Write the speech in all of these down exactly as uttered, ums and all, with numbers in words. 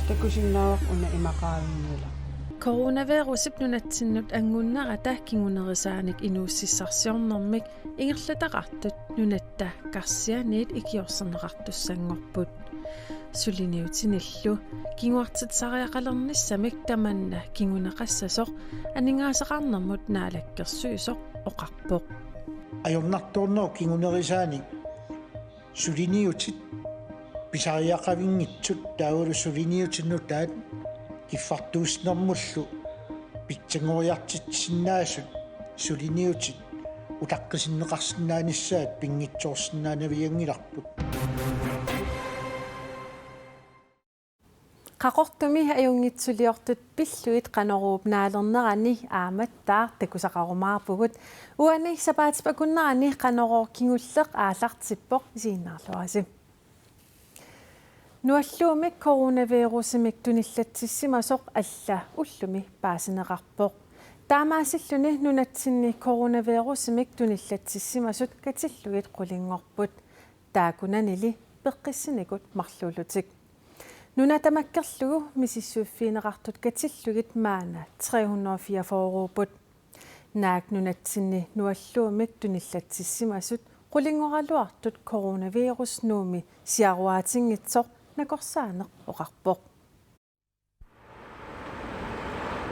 Takusinnaavara una imaqaanngilaq. Coronavirusip nunatsinnut anngunnerata kingunerisaanik inuussutissarsiornermik ingerlataqartut nunatta karsianiit ikiorserneqartussanngorput. Suliniutinillu kinguartitsisariaqalernissamik tamanna kinguneqassasoq aningaasaqarnermut naalakkersuisoq oqarpoq. Ajornartornerup kingunerisaanik suliniutit pisariaqavinngitsut taavalu suliniutit nutaat kiffartuussinermullu pitsanngoriartitsisinnaasut suliniutit utaqqisinneqarsinnaanissaat pinngitsoorsinnaanavianngilarput. Qaqortumi ajunngitsuliortut pillugit Qanoruup naalernerani aammattaaq takusaqarumaarpugut. Uani sapaatip akunnerani Qanorooq kingulleq aallartippoq, isiginnaarluarisi. Nualluumik coronavirusimik tunillatsissimasoq alla ullumi paasineqarpoq. Taamaasilluni nunatsinni coronavirusimik tunillatsissimasut katillugit qulinngorput. Taakkunannili peqqissinnikut marluullutik. Nuna tamakkerlugu misissuiffigineqartut katillugit maanna tre hundrede og fireogfyrre-put. Naak nunatsinni nualluumik tunillatsissimasut qulinngoraluartut coronavirus Nuummi siaruaatinngitsoq nakorsaaneq oqarpoq.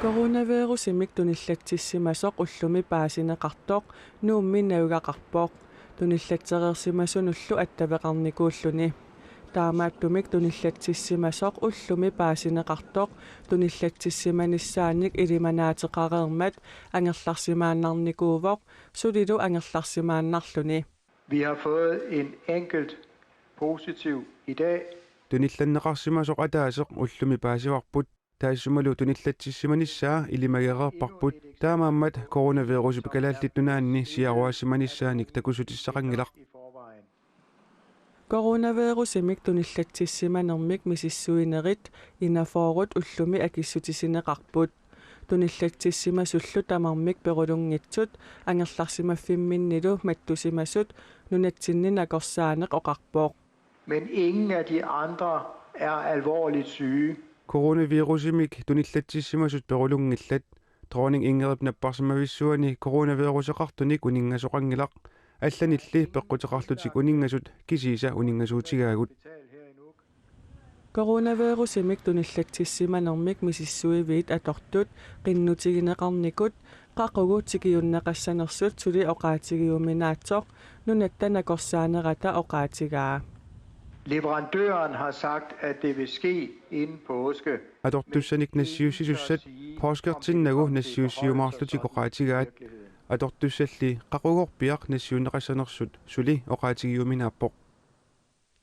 Coronavirusimik tunillatsissimasoq ullumi paasineqartoq Nuummi najugaqarpoq, tunillatsereersimasunullu attaveqarnikuulluni. Taamaattumik tunillatsissimasoq ullumi paasineqartoq tunillatsissimanissaanik ilimanaateqareermat angerlarsimaannarnikuuvoq, sulilu angerlarsimaannarluni. Vi har fået en enkelt positiv i dag. Tunillanneqarsimasoq ataaseq ullumi paasivarput. Taassumalu tunillatsissimanissaa ilimagereerparput. Taamaammat coronavirusip Kalaallit Nunaanni siaruaassimanissaanik takussutissaqanngilaq. Coronavirusimik tunillatsissimanermik misissuinerit enogfyrret ullumi akissutissineqarput. Tunillatsissimasullu tamarmik perulunngitsut angerlarsimaffimminnilu mattusimasut nunatsinni nakorsaaneq oqarpoq. Men ingen af de andre er alvorligt syge. Coronavirusimik tunillatsissimasut perulunngillat. Dronning Ingridip napparsimavissuani coronaviruseqartunik uninngasoqanngilaq. Allanilli peqquteqarlutik uninngasut kisiisa uninngasuutigaagut. Coronavirusimik tunillatsissimanermik misissuiviit atortut qinnutigineqarnikut qaqugu tikiunneqassanersut suli oqaatigiuminaatsoq nunatta nakorsaanerata oqaatigaa. Leverandøren har sagt, at det vil ske inden påske. Atortussanik nassiussisussat pooskertinnagu nassiussiumaarlutik oqaatigaat. Atortussalli qaqugorpiaq nassiunneqassanersut suli oqaatigiuminaappoq.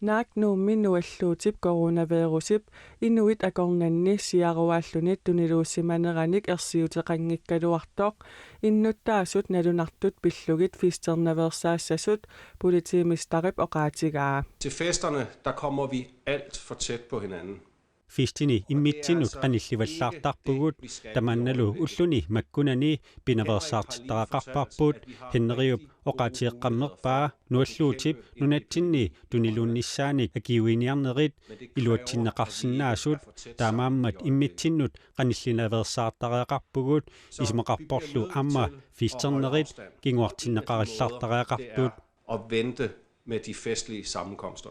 Naak Nuummi nualluutip coronavirusip inuit akornanni siaruaalluni tuniluussimaneranik ersiuteqanngikkaluartoq innuttaasut nalunartut pillugit festernaveersaassasut politimesterip oqaatigaa. Til festerne, der kommer vi alt for tæt på hinanden. Festini immitsinnut qanillivallaartarpugut, tamannalu ulluni makkunani pinaveersaartittariaqarparput. Henriup oqaatigeqqammerpaa nualluutip nunatsinni tuniluunnissaanik akiuiniarnerit iluatsinneqarsinnaasut, taamaammat immitsinnut qanillinaveersaartariaqarpugut, isumaqarporlu aamma festernerit kinguartinneqarillaartariaqartut. Og vente med de festlige sammenkomster.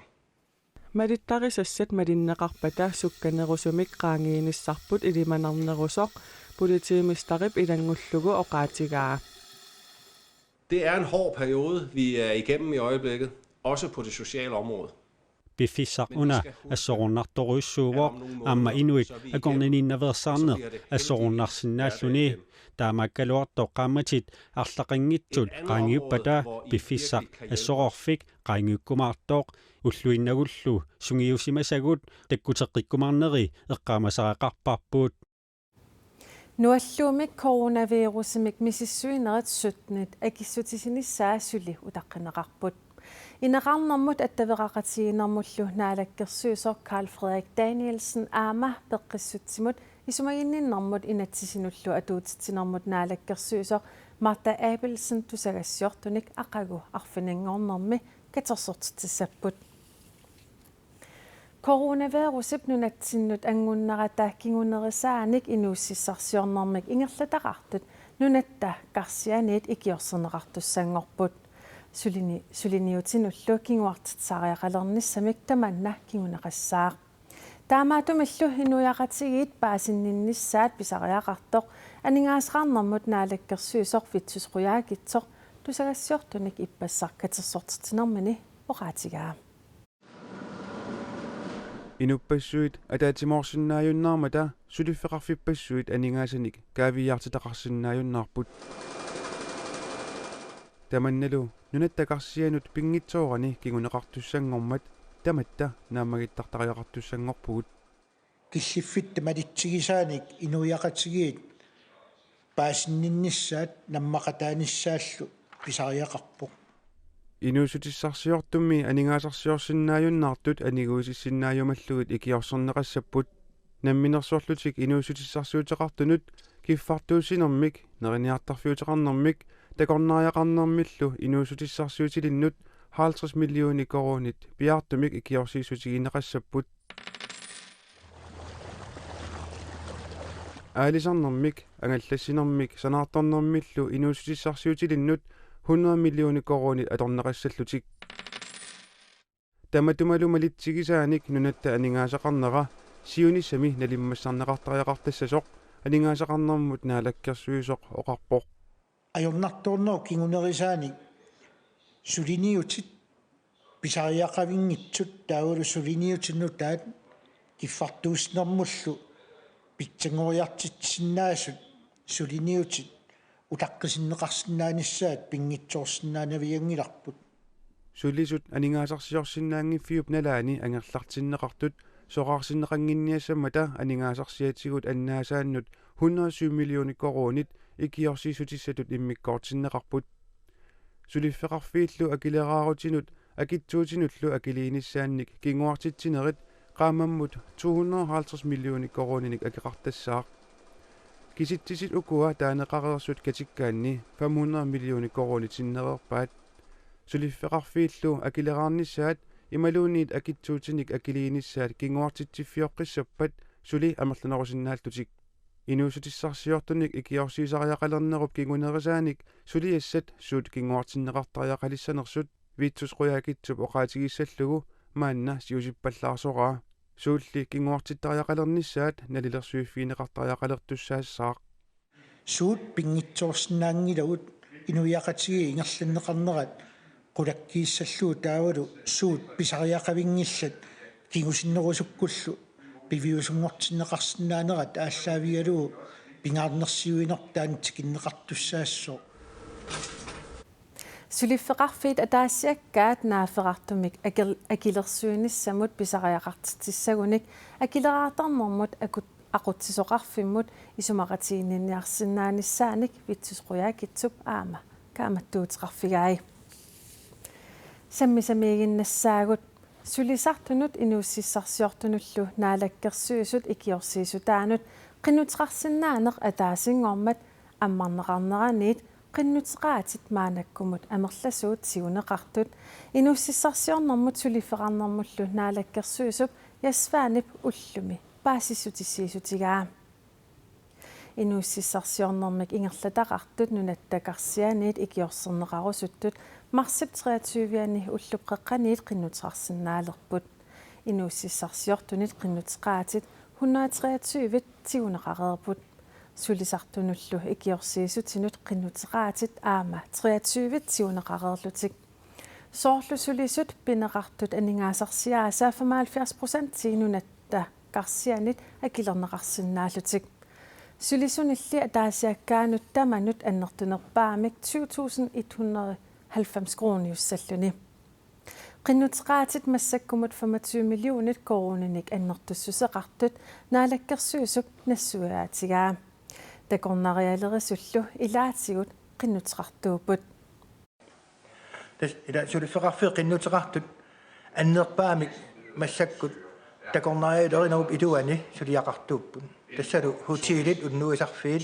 Malittarisassat malinneqarpata sukkanerusumik qaangiinissarput ilimanarnerusoq politimesterip ilanngullugu oqaatigaa. Det er en hård periode, vi er igennem i øjeblikket, også på det sociale område. Piffissaq una assorornartorujussuuvoq, aamma inuit akornanniinnaveersaarneq assorornarsinnaalluni. Taamaakkaluartoq qaammatit arlaqanngitsut qaangiuppata piffissaq assororfik qaangiukkumaartoq, ulluinnagullu sungiusimasagut takkuteqqikkumaarneri eqqaamasariaqarparput. Nualluumik coronavirusimik misissuinerit syttenit akissutissinissaa suli utaqqineqarput. Ineqarnermut attaveqaqatigiinnermullu naalakkersuisoq Karl Frederik Danielsen aamma peqqissutsimut isumaginninnermut inatsisinullu atuutitsinermut naalakkersuisoq Martha Abelsen tusagassiortunik aqagu arfininngornermi katersortitsissapput. Coronavirusip nunatsinnut anngunnerata kingunerisaanik inuussutissarsiornermik ingerlataqartut Nunatta Karsianiit ikiorserneqartussanngorput. Sulini-, suliniutinullu kinguartitsisariaqalernissamik tamanna kinguneqassaaq. Taamaattumillu inuiaqatigiit paasinninnissaat pisariaqartoq aningaasaqarnermut naalakkersuisoq Vittus Qujaukitsoq tusagassiortunik ippassaq katersortitsinermini oqaatigaa. Inuppassuit ataatsimoorsinnaajunnaarmata suliffeqarfippassuit aningaasanik kaaviiaartitaqarsinnaajunnaarput. Tamannalu Nunatta Karsianut pinngitsoorani kinguneqartussanngormat tamatta naammagittartariaqartussanngorpugut. Killiffitta malitsigisaanik inuiaqatigiit paasinninnissaat nammaqataanissaallu pisariaqarpoq. Inuussutissarsiortummi aningaasarsiorsinnaajunnaartut aniguisissinnaajumallutik ikiorserneqassapput. Namminersorlutik inuussutissarsiuteqartunut kiffartuussinermik, neriniartarfiuteqarnermik, takornariaqarnermillu inuussutissarsiutilinnut halvtreds millioner koruunit piaartumik ikiorsiissutigineqassapput. Aalisarnermik, angallassinermik, sanaartornermillu inuussutissarsiutilinnut hundrede millioner koruunit atorneqassallutik. Tamatumalu malitsigisaanik nunatta aningaasaqarnera siunissami nalimmassarneqartariaqartassasoq aningaasaqarnermut naalakkersuisoq oqarpoq. Ajornartornermut kingunerisaanik suliniutit pisariaqavinngitsut taavalu suliniutit nutaat kiffartuussinermullu pitsanngoriartitsisinnaasut suliniutit utaqqisinneqarsinnaanissaat pinngitsoorsinnaanavianngilarput. Sulisut aningaasarsiorsinnaanngiffiup nalaani angerlartinneqartut soraarsinneqannginniassammata aningaasarsiatigut annaasaannut hundrede syv millioner koruunit ikiorsiissutissatut immikkoortinneqarput. Suliffeqarfiillu akileraarutinut akitsuutinullu akiliinissaannik kinguartitsinerit qaammammut to hundrede og halvtreds millioner koruuninik akeqartassaaq. Kisitsisit ukua taaneqareersut katikkaanni fem hundrede millioner koruunit sinnereerpaat. Suliffeqarfiillu akileraarnissaat imaluunniit akitsuutinik akiliinissaat kinguartitsiffioqqissappat suli amerlanerusinnaallutik. Inuussutissarsiortunik ikiorsiisariaqalernerup kingunerisaanik suliassat suut kinguartinneqartariaqalissanersut Vittus Qujaukitsup oqaatigissallugu maanna siusippallaarsoraa. Suulli kinguartittariaqalernissaat nalilersuiffigineqartariaqalertussaassaaq. Suut pinngitsoorsinnaanngilagut inuiaqatigiit ingerlanneqarnerat qulakkiissallugu taavalu suut pisariaqavinngillat kingusinnerusukkullu piviusunngortinneqarsinnaanerat aallaavigalugu pingaarnersiuinerput taanna tikinneqartussaassooq. Suliffeqarfiit ataasiakkaat naafferartumik akil-, akilersuinissamut pisariaqartitsissagunik akileraartarnermut akut-, aqutsisoqarfimmut isumaqatiginninniarsinnaanissaanik Vittus Qujaukitsup aamma kaammattuuteqarfigai. Sammisamiiginnassaagut. Sulisartunut inuussutissarsiortunullu naalakkersuisut ikiorsiissutaannut qinnuteqarsinnaaneq ataasinngormat ammarneqarneraniit qinnuteqaatit maannakkumut amerlasuut tiguneqartut inuussutissarsiornermut suliffeqarnermullu naalakkersuisup Jess Svanep ullumi paasissutissiissutigaa. Inuussutissarsiornermik ingerlataqartut Nunatta Karsianiit ikiorserneqarusuttut marsip treogtyve-ani ullup qeqqaniit qinnuteqarsinnaalerput. Inuussutissarsiortunit qinnuteqaatit hundrede treogtyve tiguneqareerput. Sulisartunullu ikiorsiissutinut qinnuteqaatit aamma treogtyve tiguneqareerlutik. Soorlu sulisut pineqartut aningaasarsiaasa femoghalvfjerds procent Nunatta Karsianit akilerneqarsinnaallutik. Sulisunilli ataasiakkaanut tamanut annertunerpaamik tyve tusind et hundrede halvfems koruuniussalluni. Qinnuteqaatit massakkumut femogtyve millionit koruuninik annertussuseqartut naalakkersuisup nassuiaatigaa. Takornarialerisullu ilaatigut qinnuteqartuupput. Tassa ila suliffeqarfiit qinnuteqartut annerpaamik massakkut takornarialerinerup iluani suliaqartuupput. Tassalu hotelit unnuisarfiit,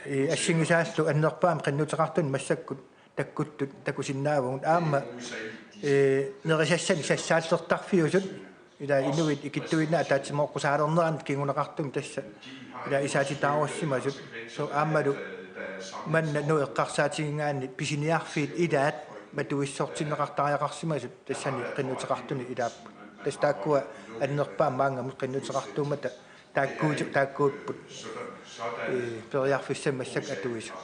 i-, assigisaallu annerpaamik qinnuteqartut massakkut takkuttut takusinnaavugut aamma Ee, nerisassanik sassaallertarfiusut, ila inuit ikittuinnaat ataatsimooqqusaalerneranni kinguneqartumi tassa ila isaatitaarussimasut, so aammalu manna Nuuk eqqarsaatigigaanni pisiniarfiit ilaat matuissortinneqartariaqarsimasut tassani qinnuteqartuni ilaapput. Tassa taakkua annerpaamik maannamut qinnuteqartuummata taakkuutu-, taakkuupput, ee, periarfissamik massakkut atuisut.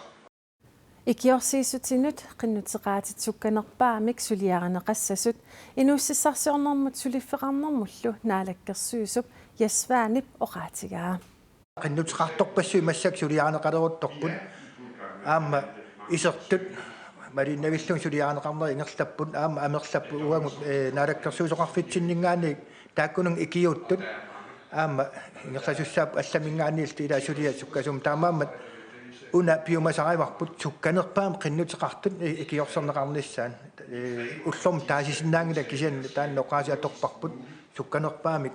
Ikiorsiissutinut qinnuteqaatit sukkanerpaamik suliarineqassasut inuussutissarsiornermut suliffeqarnermullu naalakkersuisup Jess Svanep oqaatigaa. Qinnuteqartorpassuit massakkut suliarineqaleruttorput. Aamma isertut malinnavillugit suliarineqarnerit ingerlapput, aamma amerlapput uagut, ee, naalakkersuisoqarfitsinninngaanniit taakkununnga ikiuuttut. Aamma ingerlasussaapput allaminngaanniillu ila suliat sukkasuummat, taamaammat una piumasarivarput sukkanerpaamik qinnuteqartut i-, ikiorserneqarnissaat. Ee, ullormut taasisinnaanngilaq, kisianni taanna oqaasii atorparput sukkanerpaamik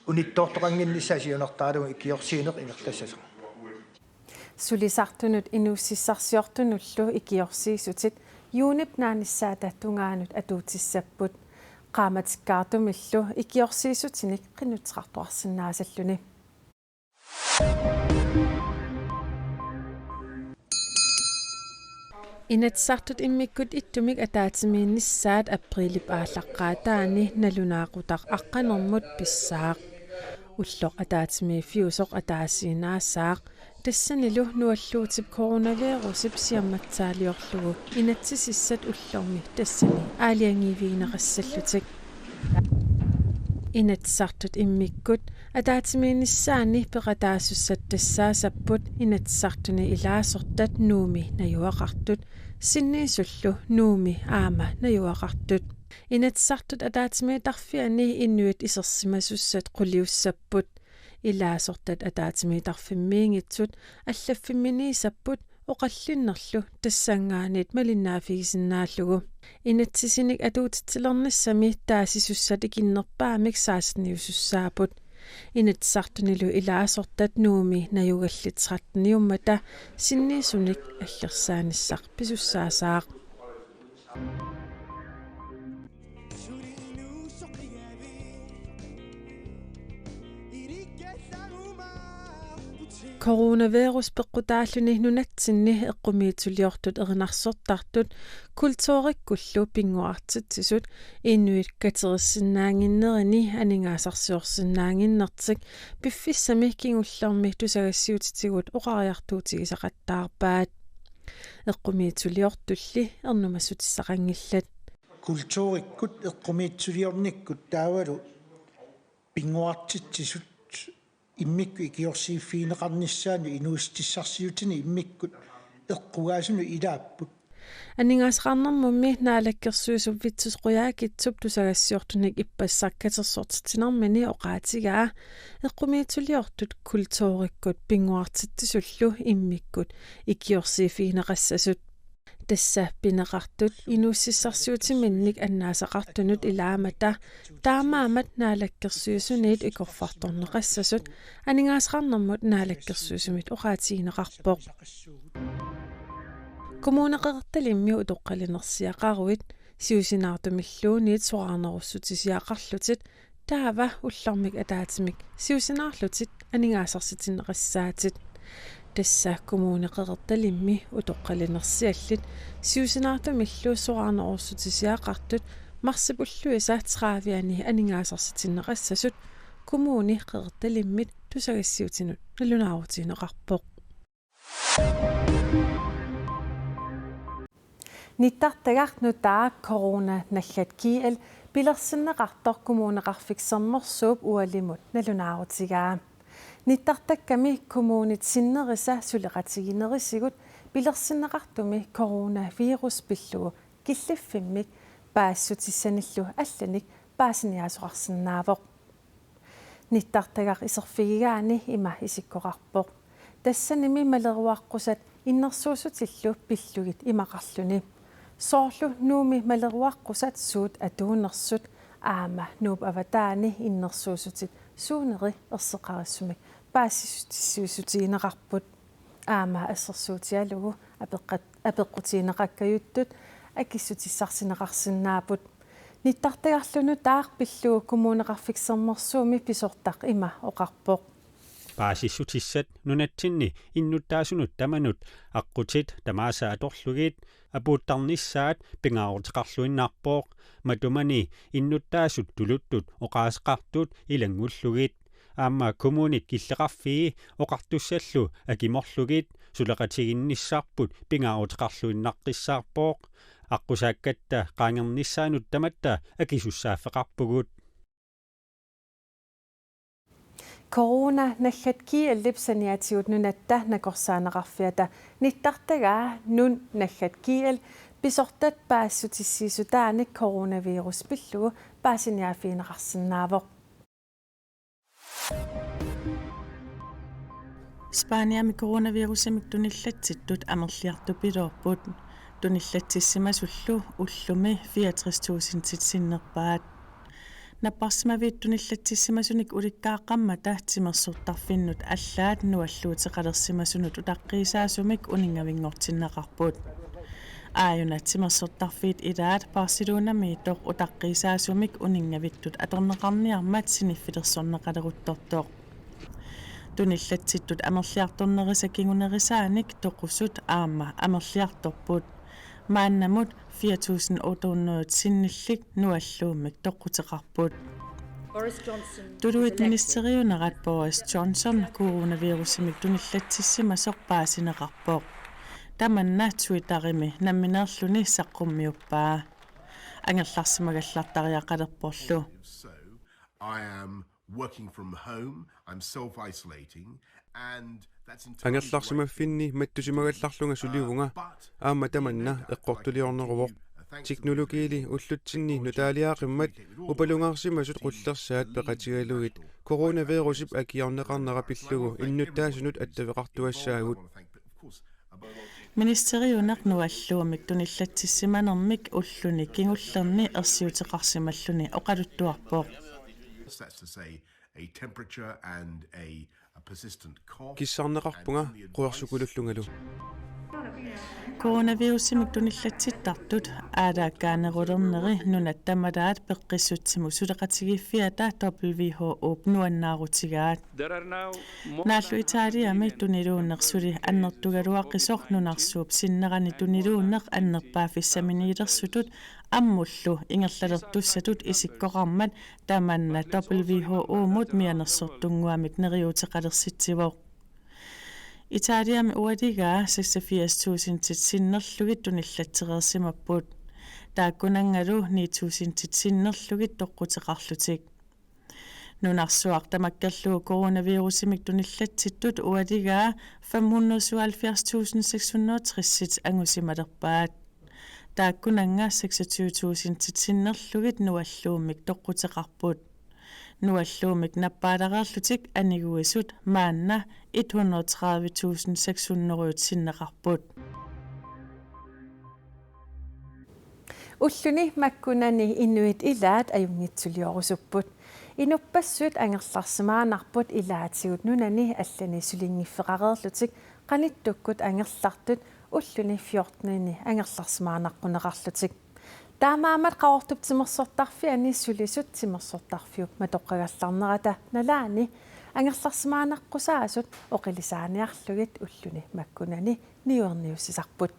unittoortoqannginnissaa siunertaralugu ikiorsiineq ingerlassasoq. Sulisartunut inuussutissarsiortunullu ikiorsiissutit juunip naanissaata tungaanut atuutissapput. Qaammatikkaartumillu ikiorsiissutinik qinnuteqartuarsinnaasalluni. Inatsisartut immikkut ittumik ataatsimiinnissaat aprilip aallaqqaataani nalunaaqutaq aqqanermut pissaaq. Ulloq ataatsimiiffiusoq ataasiinnaassaaq. Tassanilu nualluutip coronavirusip siammatsaaliorlugu inatsisissat ullormi tassani aalajangiivigineqassallutik. Inatsisartut immikkut ataatsimiinnissaanni peqataasussat tassaasapput Inatsisartuni ilaasortat Nuummi najugaqartut, sinniisullu Nuummi aamma najugaqartut. Inatsisartut ataatsimiittarfianni inuit isersimasussat quliussapput. Ilaasortat ataatsimiittarfimmiinngitsut allaffimminiissapput oqallinnerlu tassanngaanniit malinnaaffigisinnaallugu. Inatsisinik atuutitsilernissami taasisussat ikinnerpaamik saassinniusussaapput. Inatsisartunilu ilaasortat Nuummi najugallit tretteniummata sinniisunik allersaanissaq pisussaasaaq. Coronavirus peqqutaalluni nunatsinni eqqumiitsuliortut erinarsortartut kulturikkullu pinnguartitsisut inuit katerissinnaannginnerini aningaasarsiorsinnaannginnertik piffissami kingullermi tusagassiutitigut oqariartuutigisaqattaarpaat. Eqqumiitsuliortulli ernumassutissaqanngillat. Kulturikkut eqqumiitsuliornikkut taavalu pinnguartitsisut immikkut ikiorsiiffigineqarnissaannut inuussutissarsiutini immikkut eqqugaasunut ilaapput. Aningaasaqarnermummi naalakkersuisup Vittus Qujaukitsup tusagassiortunik ippassaq katersortitsinermini oqaatigaa eqqumiitsuliortut kulturikkut pinnguartitsisullu immikkut ikiorsiiffigineqassasut. Tassa pineqartut inuussutissarsiutiminnik annaasaqartunut ilaammata taamaammat naalakkersuisuniit ikorfartorneqassasut aningaasaqarnermut naalakkersuisumit oqaatigineqarpoq. Kommune Qeqertalimmi utoqqalinersiaqaruit siusinaartumilluunniit soraarnerussutisiaqarlutit taava ullormik ataatsimik siusinaarlutit aningaasarsititsineqassaatit. Tassa Kommune Qeqertalimmi utoqqalinersiallit siusinaartumillu soraarnerussutisiaqartut marsip ulluisa tredive-ani aningaasarsititsineqassasut Kommune Qeqertalimmit tusagassiutinut nalunaarutigineqarpoq. Nittartagaq nutaaq Corona nallat G L pilersinneqartoq Kommuneqarfik Sermersuup ualimut nalunaarutigaa. Nittartakkami kommunit sinnerisa suleqatiginerisigut pilersinneqartumi coronavirus pillugu killiffimmik paasissutissanillu allanik paasiniaasoqarsinnaavoq. Nittartagaq iserfigigaanni ima isikkoqarpoq: Tassanimi maleruaqqusat innersuussutillu pillugit imaqarluni. Soorlu Nuummi maleruaqqusat suut atuunersut aamma Nuup avataani innersuussutit suuneri erseqqarissumik paasissutissiissutigineqarput. Aamma assersuutigalugu apeqqat-, apeqqutigineqakkajuttut akissutissarsineqarsinnaapput. Nittartagarlu nutaaq pillugu Kommuneqarfik Sermersuumi pisortaq ima oqarpoq: Paasissutissat nunatsinni innuttaasunut tamanut aqqutit tamaasa atorlugit apuuttarnissaat pingaaruteqarluinnarpoq. Matumani innuttaasut tuluttut oqaaseqartut ilanngullugit. Aamma kommunit killeqarfii oqartussallu akimorlugit suleqatiginnissarput pingaaruteqarluinnaqqissaarpoq. Aqqusaakkatta qaangernissaanut tamatta akisussaaffeqarpugut. Corona naggat G L-ip saniatigut nunatta nakorsaaneqarfiata nittartagaa nun naggat G L pisortat paasissutissiissutaanik coronavirus pillugu paasiniaaffigineqarsinnaavoq. Spaniami coronavirusimik tunillatsittut amerliartupiloorput. Tunillatsissimasullu ullumi fireogtres tusindit sinnerpaat. Napparsimaviit tunillatsissimasunik ulikkaaqqammata timersortarfinnut allaat nualluuteqalersimasunut utaqqiisaasumik uninngavinngortinneqarput. Aajuna timersortarfiit ilaat Barcelonamiittoq utaqqiisaasumik uninngavittut atorneqarniarmat siniffilersorneqaleruttortoq. Tunillatsittut amerliartornerisa kingunerisaanik toqusut aamma amerliartorput. Maannamut fire tusind otte hundrede sinnillit nualluummik toqquteqarput. Tuluit ministeriunerat Boris Johnson coronavirusimik tunillatsissimasoq paasineqarpoq. Tamanna Twitterimi nammineerluni saqqummiuppaa. Angerlarsimagallartariaqalerporlu. I am working from home, I'm self-isolating, and that's entirely the right thing. Angerlarsimaffinni mattusimagallarlunga sulivunga, aamma tamanna eqqortuliorneruvoq. Teknologiili ullutsinni nutaaliaqimmat upalungaarsimasut qullersaat peqatigalugit coronavirusip akiorneqarnera pillugu innuttaasunut attaveqartuassaagut. Ministeriuneq nualluummik tunillatsissimanermik ulluni kingullerni ersiuteqarsimalluni oqaluttuarpoq. That's to say, a temperature and a, a persistent cough. Kissarneqarpunga quersukulullungalu. Coronavirusimik tunillatsittartut aalaakkaanerulerneri nunat tamalaat peqqissutsimut suleqatigiiffiata W H O-p nuannaarutigaat. Naallu Italiami tuniluunneq suli annertugaluaqisoq nunarsuup sinnerani tuniluunneq annerpaaffissaminiilersutut ammullu ingerlalertussatut isikkoqarmat tamanna W H O-mut mianersortunnguamik neriuuteqalersitsivoq. Italiami ualigaa seksogfirs tusindit sinnerlugit tunillatsereersimapput. Taakkunanngalu ni tusindit sinnerlugit toqquteqarlutik. Nunarsuaq tamakkerlugu coronavirusimik tunillatsittut ualigaa fem hundrede syvoghalvfjerds tusind seks hundrede og tres angusimalerpaat. Taakkunannga seksogtyve tusindit sinnerlugit nualluummik toqquteqarput. Nualluummik nappaalareerlutik aniguisut maanna et hundrede tredive tusind seks hundrede sinneqarput. Ulluni makkunani inuit ilaat ajunngitsuliorusupput. Inuppassuit angerlarsimaannarput ilaatigut nunani allani sulinngiffeqareerlutik qanittukkut angerlartut ulluni fjortenini angerlarsimaannaqquneqarlutik. Taamaammat Qaqortup timersortarfiani sulisut timersortarfiup matoqqagallarnerata nalaani angerlarsimaannaqqusaasut oqilisaaniarlugit ulluni makkunani niuerniussisarput.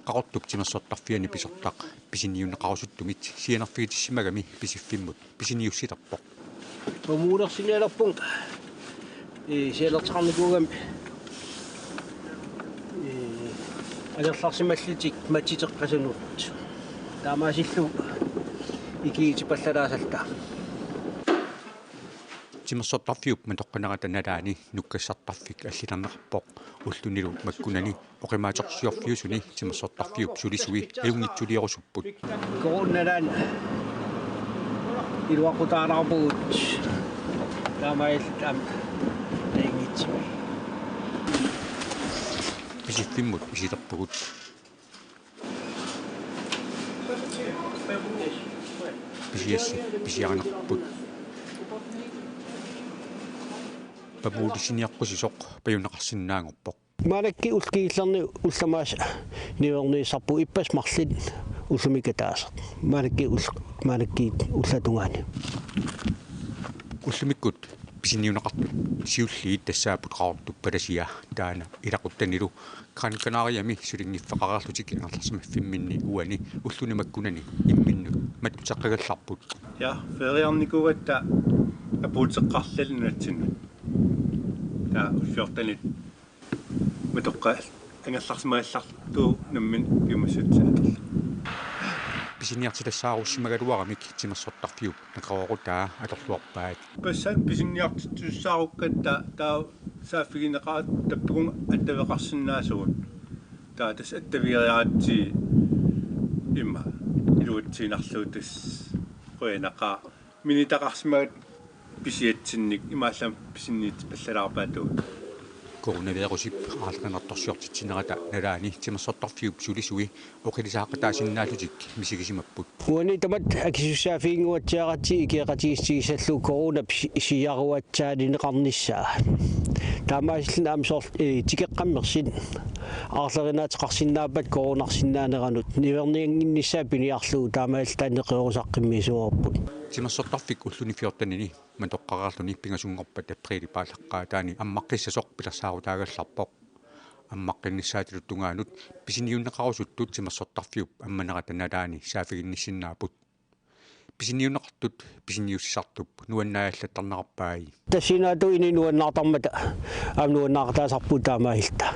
Qaqortup timersortarfiani pisortaq pisiniunneqarusuttumit sianerfigitissimagami Pisiffimmut pisiniussilerpoq. Pamuulersinialerpunga, ee, sianerteqarnikuugami, ee, angerlarsimallutik matiteqqasunut. Taamaasillugu ikiitipallalaasalluta. Timersortarfiup matoqqanerata nalaani nukkassartarfik allilerneqarpoq ullunilu makkunani oqimaatersiorfiusuni timersortarfiup sulisui ajunngitsuliorusupput. Coronalaat iluaqutaalaarpugut taamaalilluta aamma ajunngitsumik. Pisiffimmut isilerpugut. Pisiassat pisiarineqarput. Pamuulissiniaqqusisoq pajunneqarsinnaanngorpoq. Maannakkut ullut kingullerni ullut tamaasa niuerniissarput ippassaq marluk ullumikkut ataaseq. Maannakkut ul-, maannakkut ullut tungaanut. Ullumikkut pisiniunneqartut siulliit tassaapput Qaqortup palasia, taanna ilaquttanilu Gran Canariami sulinngiffeqareerlutik angerlarsimaffimminni uani ulluni makkunani imminnut mattuteqqagallarput. Ja, feriarnikuugatta apuuteqqarluni nunatsinnut. Taava fjortenit matoqqaat angerlarsimagallartut nammineq piumassuseq atorlugu. Pisiniartitassaarussisimagaluaramik timersortarfiup nakooroorutaa atorluarpaat. Ippassaq pisiniartitsissaarukkatta taava saaffigineqarat tappakunga attaveqarsinnaasugut. Taava tassa attavigeriaratsigit immaqa iluatsiinnarlugu, tassa qujanaqaaq. Minitaqarsimagat pisiatsinnik imaallaat pisiniartipallalaarpaatigut. Coronavirusip aalajangertorsiortitsinerata nalaani timersortarfiup sulisui oqilisaaqataasinnaallutik misigisimapput. Uani tamatta akisussaaffiginnguatsiaratsigit ikioqatigiissutigissallugu corona pisi-, pisiaruatsaalineqarnissaa. Taamaasilluni aamma soorlu, eh, tikeqqammersut aarlerinaateqarsinnaappata coronarsinnaaneranut niuerniannginnissaa piniarlugu taamaalilluni taanna neqerorusaqqimmiisuupput. Timersortarfik ulluni fjortenini matoqqareerluni pingasunngorpat apriilip aallaqqaataani ammaqqissasoq pilersaarutaagallarpoq. Ammaqqinnissaatilu tungaanut pisiniunneqarusuttut timersortarfiup ammanerata nalaani saaffiginnissinnaapput. Pisiniunneqartut pisiniussisartup nuannaajallattarnerarpai. Tassinaatut inuit nuannaartarmata aamma nuannaaqataasarput taamaalilluta.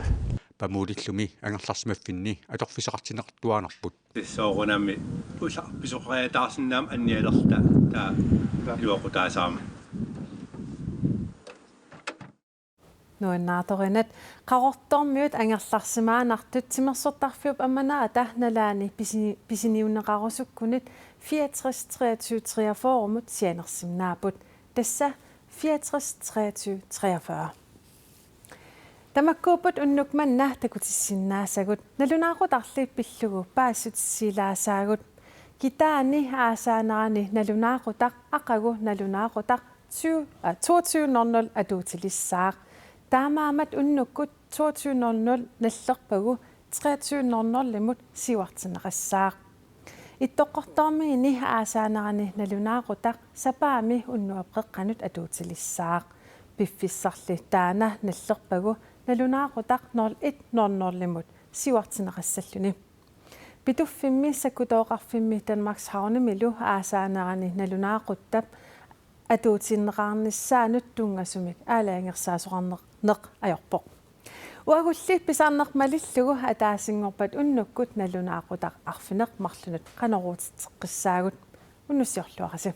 Pamuulillumi angerlarsimaffinni atorfissaqartinneqartuaannarput. Soorunami usa pisoqariataarsinnaammat annialerluta taava iluaqutaasarami. Nuannaartorinat. Qaqortormiut angerlarsimaannartut timersortarfiup ammanerata nalaani pisi-, pisiniunneqarusukkunit fireogtres treogtyve treogfyrremut sianersinnaapput. Tassa fireogtres treogtyve treogfyrre. Tamakkuupput unnuk manna takutissinnaasagut. Nalunaaqutarli pillugu paasissutissiilaassaagut. Kitaani aasaanerani nalunaaqutaq aqagu nalunaaqutaq tyve, aa, toogtyve nul nul atuutilissaaq. Taamaammat unnukkut toogtyve nul nul nallerpagu treogtyve nul nulimut siuartinneqassaaq. Ittoqqortoormiini aasaanerani nalunaaqutaq sapaammi unnuap qeqqanut atuutilissaaq. Piffissarli taanna nallerpagu nalunaaqutaq nul et nul nulimut siuartinneqassalluni. Pituffimmi sakkutooqarfimmi Danmarkshavnimilu aasaanerani nalunaaquttap atuutinneqarnissaanut tunngasumik aalajangersaasoqarneq ajorpoq. Uagulli pisarneq malillugu ataasinngorpat unnukkut nalunaaqutaq arfineq-marlunut qanoruutitseqqissaagut. Unnussiorluarisi.